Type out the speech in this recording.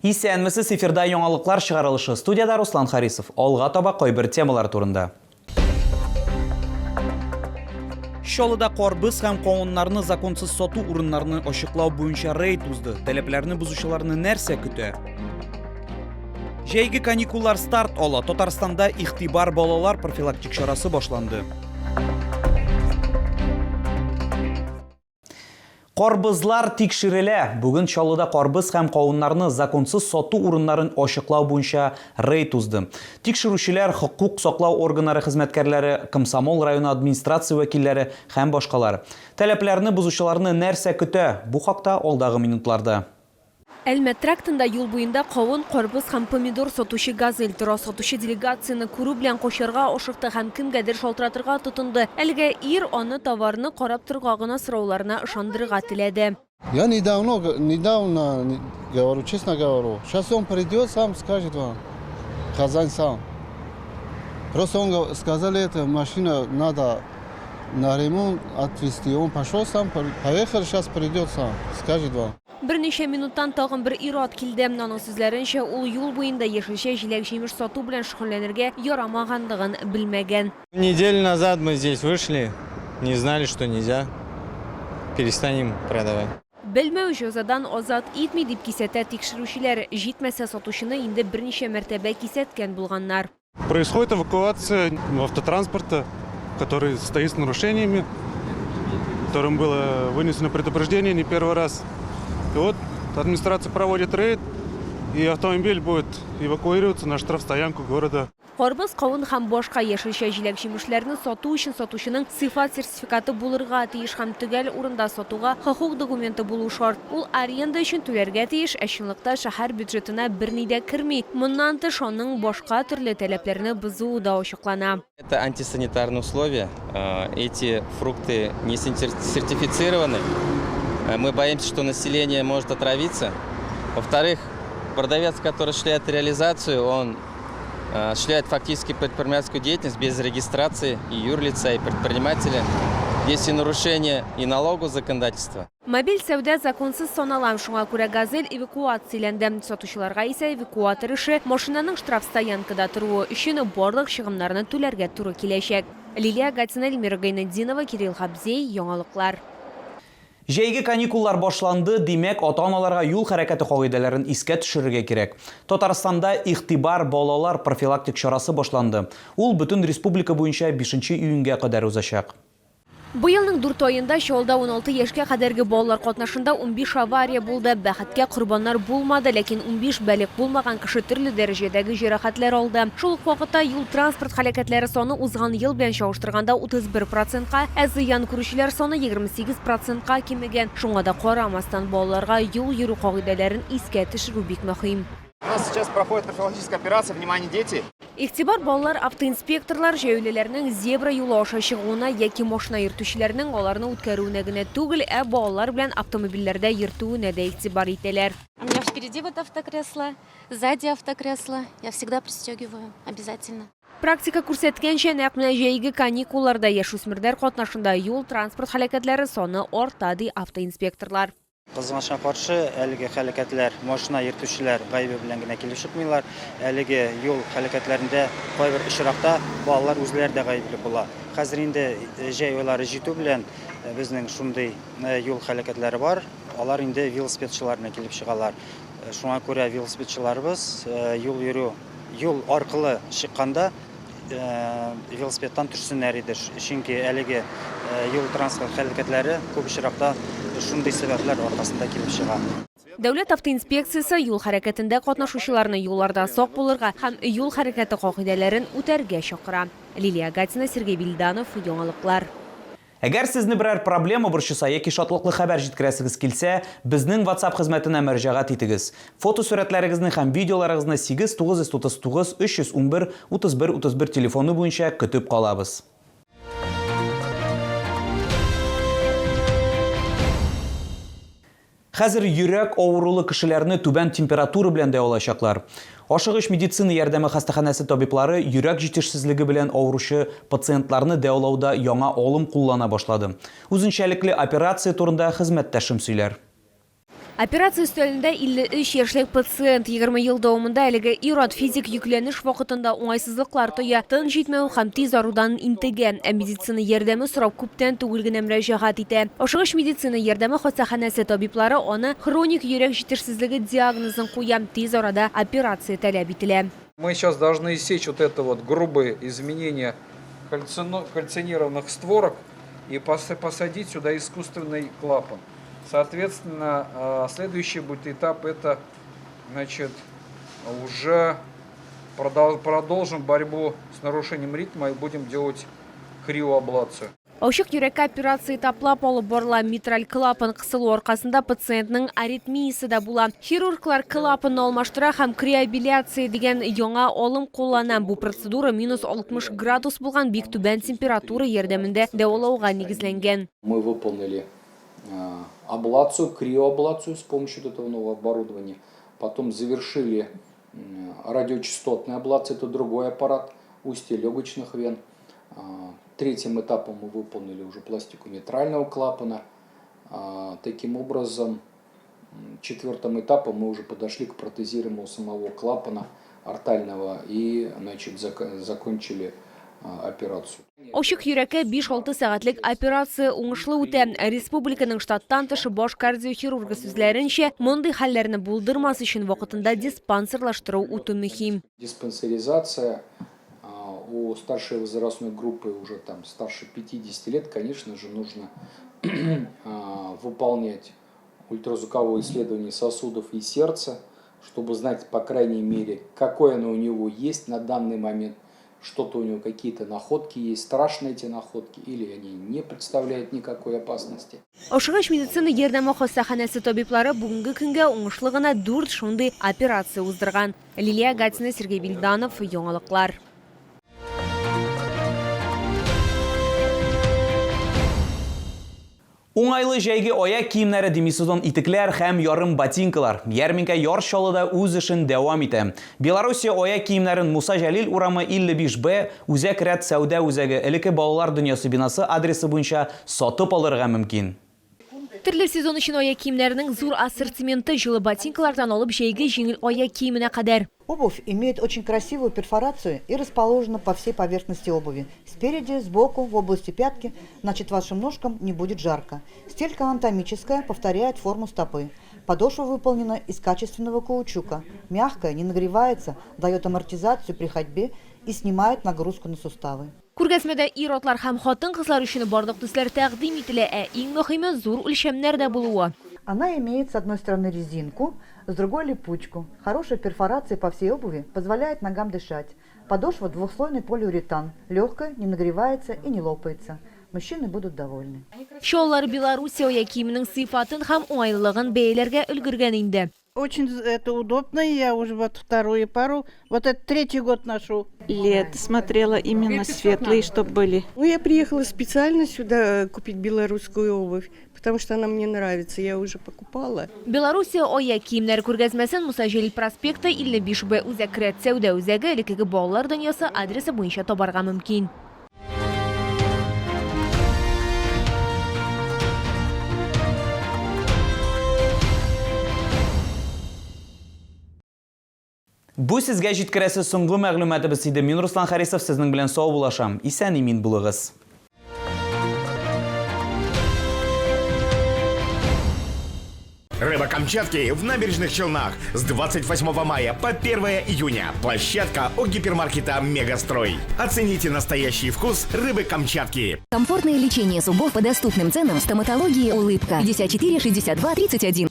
Исәнмесез, эфирда яңалыклар чыгарылышы. Студиядә Руслан Харисов. Алга таба кайбер темалар турында. Чаллыда карбыз һәм кавыннарны законсыз сату урыннарны ачыклау буенча рейд узды. Таләпләрне бозучыларны нәрсә көтә? Җәйге каникуллар старт ала. Татарстанда Игътибар балалар профилактик чарасы башланды. Карбызлар тикшерелә. Бүген Чаллыда карбыз һәм кавыннарны законсыз сату урыннарын ачыклау буенча рейд узды. Тикшерүчеләр, хокук саклау органнары хезмәткәрләре, Комсомол районы администрация вәкилләре һәм башкалар. Таләпләрне бозучыларны нәрсә көтә? Бу хакта алдагы минутларда. Әлмәт трактында юл буенда кавын, карбыз һәм помидор сатучы Газель тора. Сатучы делегацияне күрү белән качарга ашыкты һәм кемгәдер шалтыратырга тотынды. Әлегә ир аны товарны карап торырга гына сорауларына ышандырырга теләде. Я недавно, недавно, говорю, честно говорю, сейчас он придет, сам скажет вам, Казань сам. Просто он сказали, это машина надо на ремонт отвезти. Он пошел сам, поехал, сейчас придет сам, скажет вам. Берничә минуттан тагын бер ир-ат килде. Аның сүзләренчә, ул юл буенда яшелчә, җиләк-җимеш сату белән шөгыльләнергә ярамаганлыгын белмәгән. Неделю назад мы здесь вышли, не знали, что нельзя, перестанем продавать. Белмәү җәзадан азат итми, дип кисәтә тикшерүчеләр. Җитмәсә, сатучыны инде берничә мәртәбә кисәткән булганнар. Происходит эвакуация автотранспорта, который стоит с нарушениями, которым было вынесено предупреждение не первый раз. И вот администрация проводит рейд, и автомобиль будет эвакуироваться на штрафстоянку города. Карбыз, кавын һәм башка яшелчә җиләк-җимешләрне сату өчен сатучының сыйфат сертификаты булырга тиеш һәм төгәл урында сатуга хокук документы булу шарт. Ул аренда өчен түләргә тиеш, ә чынлыкта шәһәр бюджетына берни дә керми. Моннан тыш, аның башка төрле таләпләрне бозуы да ачыклана. Это антисанитарные условия, эти фрукты не сертифицированы. Мы боимся, что население может отравиться. Во-вторых, продавец, который осуществляет реализацию, он осуществляет фактически предпринимательскую деятельность без регистрации и юрлица, и предпринимателя. Есть и нарушение и налогового законодательства. Мобиль сәүдә законсыз санала, шуңа күрә Газель эвакуацияләнде. Сатучыларга исә эвакуатор эше, машинаның штрафстоянкада торуы өчен барлык чыгымнарны түләргә туры киләчәк. Лилия Гатина, Эльмира Гайнетдинова, Кирилл Габзей, Яңалыклар. Җәйге каникуллар башланды, димәк, ата-аналарга юл хәрәкәте кагыйдәләрен искә төшерергә кирәк. Татарстанда Игътибар, балалар профилактик чарасы башланды. Ул бөтен республика буенча бишенче июньгә кадәр узачак. Быелның дүрт аенда Чаллыда 16 яшькә кадәрге балалар катнашында 15 авария булды. Бәхеткә, корбаннар булмады, ләкин 15 балигъ булмаган кеше төрле дәрәҗәдәге җәрәхәтләр алды. Шул ук вакытта юл-транспорт һәлакәтләре саны узган ел белән чагыштырганда 31 процентка, ә зыян күрүчеләр саны 28 процентка кимегән. Шуңа да карамастан, балаларга юл йөрү кагыйдәләрен искә төшерү бик мөһим. У нас сейчас проходит профилактическая операция «Внимание, дети!». Игътибар балалар автоинспекторлар җәяүлеләрнең зебра юлы аша чыгуына яки машина йөртүчеләрнең аларны үткәрүенә генә түгел, ә балалар белән автомобильләрдә йөртүенә дә игътибар итәләр. У меня впереди вот автокресло, сзади автокресло. Я всегда пристегиваю, обязательно. Практика күрсәткәнчә, нәкъ менә җәйге каникулларда яшүсмерләр катнашында юл-транспорт һәлакәтләре саны арта, ди автоинспекторлар. Кызганычка каршы, әлеге һәлакәтләр машина йөртүчеләр гаебе белән генә килеп чыкмыйлар. Әлеге юл һәлакәтләрендә кайбер очракта балалар үзләре дә гаепле була. Хәзер инде җәй айлары җитү белән безнең шундый юл һәлакәтләре бар, алар инде велосипедчылар белән килеп чыгалар. Шуңа күрә велосипедчыларыбыз юл йөрү, юл аркылы чыкканда велосипедтан төшсеннәр иде, чөнки әлеге юл-транспорт һәлакәтләре күп очракта шундый сәбәпләр аркасында килеп чыга. Дәүләт автоинспекциясе юл хәрәкәтендә катнашучыларны юлларда сак булырга һәм юл хәрәкәте кагыйдәләрен үтәргә чакыра. Лилия Гатина, Сергей Вильданов, Яңалыклар. Әгәр сезне берәр проблема борчыса яки шатлыклы хәбәр җиткерәсегез килсә, безнең WhatsApp хезмәтенә мөрәҗәгать итегез. Фотосурәтләрегезне һәм видеоларыгызны 8 939 311 31 31 телефоны буенча көтеп калабыз. Хәзер йөрәк авырулы кешеләрне түбән температура белән дәвалаячаклар. Ашыгыч медицина ярдәме хастаханәсе табиблары йөрәк җитешсезлеге белән авыручы пациентларны дәвалауда яңа алым куллана башлады. Үзенчәлекле операция турында хезмәттәшем сөйләр. Операция өстәлендә 53 яшьлек пациент. 20 ел дәвамында әлеге ир-ат физик йөкләнеш вакытында уңайсызлыклар тоя, тын җитмәү һәм тиз арудан интегә. Ә медицина ярдәме сорап күптән түгел генә мөрәҗәгать итә. Ашыгыч медицина ярдәме хастаханәсе табиблары аны хроник йөрәк җитешсезлеге диагнозын куя, тиз арада операция таләп ителә. Мы сейчас должны иссечь вот это вот грубое изменение кальцинированных створок и посадить сюда искусственный клапан. Соответственно, следующий будет этап, это, значит, уже продолжим борьбу с нарушением ритма и будем делать криоаблацию. Ачык йөрәккә операция этаплап алып барыла. Митраль клапан кысылу аркасында пациентның аритмиясе дә була. Хирурглар клапанны алмаштыра һәм криоабляция дигән яңа алым куллана. Бу процедура минус 60 градус булган бик түбән температура ярдәмендә дәвалауга нигезләнгән. Мы выполнили аблацию, криоаблацию с помощью этого нового оборудования. Потом завершили радиочастотную аблацию, это другой аппарат, устье легочных вен. Третьим этапом мы выполнили уже пластику митрального клапана. Таким образом, четвертым этапом мы уже подошли к протезированию самого клапана аортального и, значит, закончили операцию. Ачык йөрәккә 5-6 сәгатьлек операция уңышлы үтә. Республиканың штаттан тыш баш кардиохирургы сүзләренчә, мондый хәлләрне булдырмас өчен вакытында диспансерлаштыру үтү мөһим. Диспансеризация у старшей возрастной группы, уже там старше 50 лет, конечно же, нужно выполнять ультразвуковое исследование сосудов и сердца, чтобы знать, по крайней мере, какое оно у него есть на данный момент, что-то у него, какие-то находки есть, страшные эти находки, или они не представляют никакой опасности. Ашыгыч медицина ярдәме хастаханәсе табиблары бүгенге көнгә уңышлы гына дүрт шундый операция уздырган. Лилия Гатина, Сергей Вильданов, Яңалыклар. Уңайлы җәйге аяк киемнәре, демисезон итекләр һәм ярым ботинкалар. Ярминкә Яр Чаллыда үз эшен дәвам итә. Белоруссия аяк киемнәрен Муса Җәлил урамы 55Б, Үзәк рәт сәүдә үзәге, элекке Балалар дөньясы бинасы адресы буенча сатып алырга мөмкин. Төрле сезон өчен аяк киемнәренең зур ассортименты, җылы ботинкалардан алып җәйге җиңел аяк киеменә кадәр. Обувь имеет очень красивую перфорацию и расположена по всей поверхности обуви. Спереди, сбоку, в области пятки, значит, вашим ножкам не будет жарко. Стелька анатомическая, повторяет форму стопы. Подошва выполнена из качественного каучука. Мягкая, не нагревается, дает амортизацию при ходьбе и снимает нагрузку на суставы. Күргәзмәдә ир-атлар һәм хатын-кызлар өчен барлык төсләр тәкъдим ителә, ә иң мөһиме зур үлчәмнәрдә булуы. Она имеет с одной стороны резинку, с другой липучку. Хорошая перфорация по всей обуви позволяет ногам дышать. Подошва двухслойный полиуретан, легкая, не нагревается и не лопается. Мужчины будут довольны. Чаллылар Белоруссия аяк киеменең сыйфатын һәм уңайлылыгын бәяләргә өлгергән инде. Очень это удобно, я уже вот вторую пару, вот это третий год ношу. Лет смотрела именно светлые, чтобы были. Ну, я приехала специально сюда купить белорусскую обувь, потому что она мне нравится, я уже покупала. Белоруссия аяк киемнәре күргәзмәсен Муса Җәлил проспекты 55Б, Үзәк рәт сәүдә үзәге, элеккеге Балалар дөньясы адресы буенча табарга мөмкин. Бу сезгә җиткерәсе соңгы мәгълүматыбыз иде. Мин Руслан Харисов сезнең белән саубуллашам. Исән имин булыгыз. Рыба Камчатки в набережных Челнах с 28 мая по 1 июня. Площадка у гипермаркета «Мегастрой». Оцените настоящий вкус рыбы Камчатки. Комфортное лечение зубов по доступным ценам. Стоматология «Улыбка». 54 62 31.